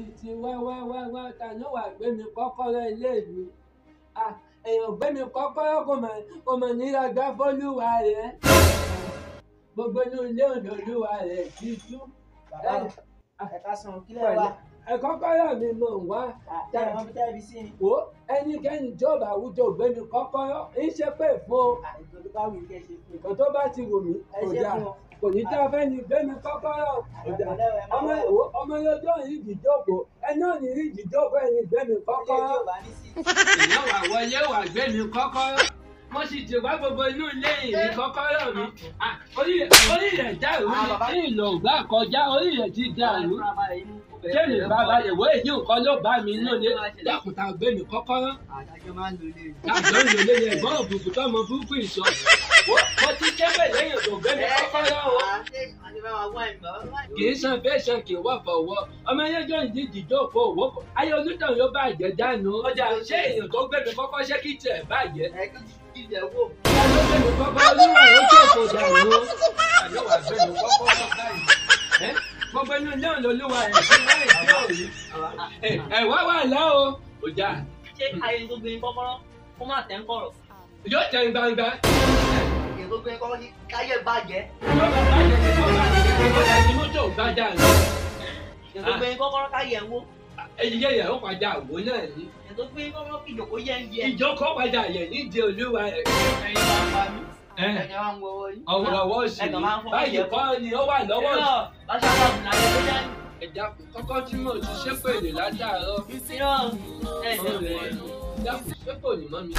sì ti wá wá wá wá ta ló wà gbé mi kọ́kọ́rọ́ ilé mi. Èèyàn gbé mi kọ́kọ́rọ́ kò mọ̀ níra gbá fọ́lúwa rẹ̀. Gbogbo inú ilé olúwa rẹ̀ ti tú. Bàbá ẹ ká san kílẹ̀ wá. Ẹ kọ́kọ́rọ́ mi mọ̀ ń wá. Wo ẹnikẹ́ni jọba àwùjọ gbé mi kọ́kọ́rọ́ ń ṣe pé fún o. Nǹkan tó bá ti wù mí kò dáa. Kò ní tá a fẹ́ ni gbé mi kọ́kọ́rọ́ kò dáa. Ọmọ lọ́jọ́ yìí jìjókòó ẹni ò ní rí jìjókòó ẹni gbé mi kọ́kọ́rọ́. Ìyá wà wọlé wà gbé mi kọ́kọ́rọ́. Mo sì ti wá gbogbo inú ilé ìrìn kọ́kọ́rọ́ mi. Orí rẹ̀ dàrú ní ìlò ògbà kọjá orí rẹ̀ ti dàrú. Kéèmì bàbá rẹ̀ wọ èyí nǹkan ló bá mi inú ilé. Dákùtà gbé mi kọ́kọ́rọ́. Àdájọ́ máa ń lo ilé rẹ̀. Àjọ ń lo ilé rẹ̀ ẹ̀gbọ́n òbùkún tọ́mọ burúkú ìsọ. Mo ti kébè lẹ́yìn tó gbé mi kọ́kọ́rọ́ o. Kì í san bẹ́ẹ̀ san kì í wọ̀ fọwọ́. Ọmọ ẹlẹ́jọ́ ìdíjì jókòó òwò. Ayé olùtàn ló bàjẹ́ dànù. Ọjà ṣé èèyàn tó gbé mi kọ́kọ́ ṣé kí tiẹ̀ bàjẹ́? Ìyá ló gbé mi kọ́kọ́ olúwa ló jókòó dànù. Àlọ́ wà gbé mi kọ́kọ́ báyìí. Gbogbo inú ilé olúwa rẹ̀ sí láì sí òní. Ẹ wá wà lá o. Ọjà. Ṣé ayé tó gbé kọ́kọ́rọ́ kó má tẹ̀ ń kọ̀rọ̀? Yóò tẹ̀ ń gbangba. Èyí tó gbé kọ́kọ́rọ́ káyé bàjẹ́. Yóò bá bàjẹ́ ní kó bàjẹ́ kó bàjẹ́ mọ́tò gbájà lọ. Èyí tó gbé kọ́kọ́rọ́ káyé ń wó. Ẹyẹ yẹn ó padà wò náà ni. Èyí tó gbé kọ́kọ́rọ́ kí ìjòkó yẹ ń yẹ. Ìjókòó padà yẹ nídìí olúwa rẹ̀. Ẹyin máa ń pa mí. Ọwọ́ sí i báyìí kọ́ ni ó wà lọ́wọ́ sí. Ẹ̀dá kọ́kọ́ tí mo ti ṣépè lè látàárọ̀. Ẹ̀dá kò ṣépò ní mọ́ mi.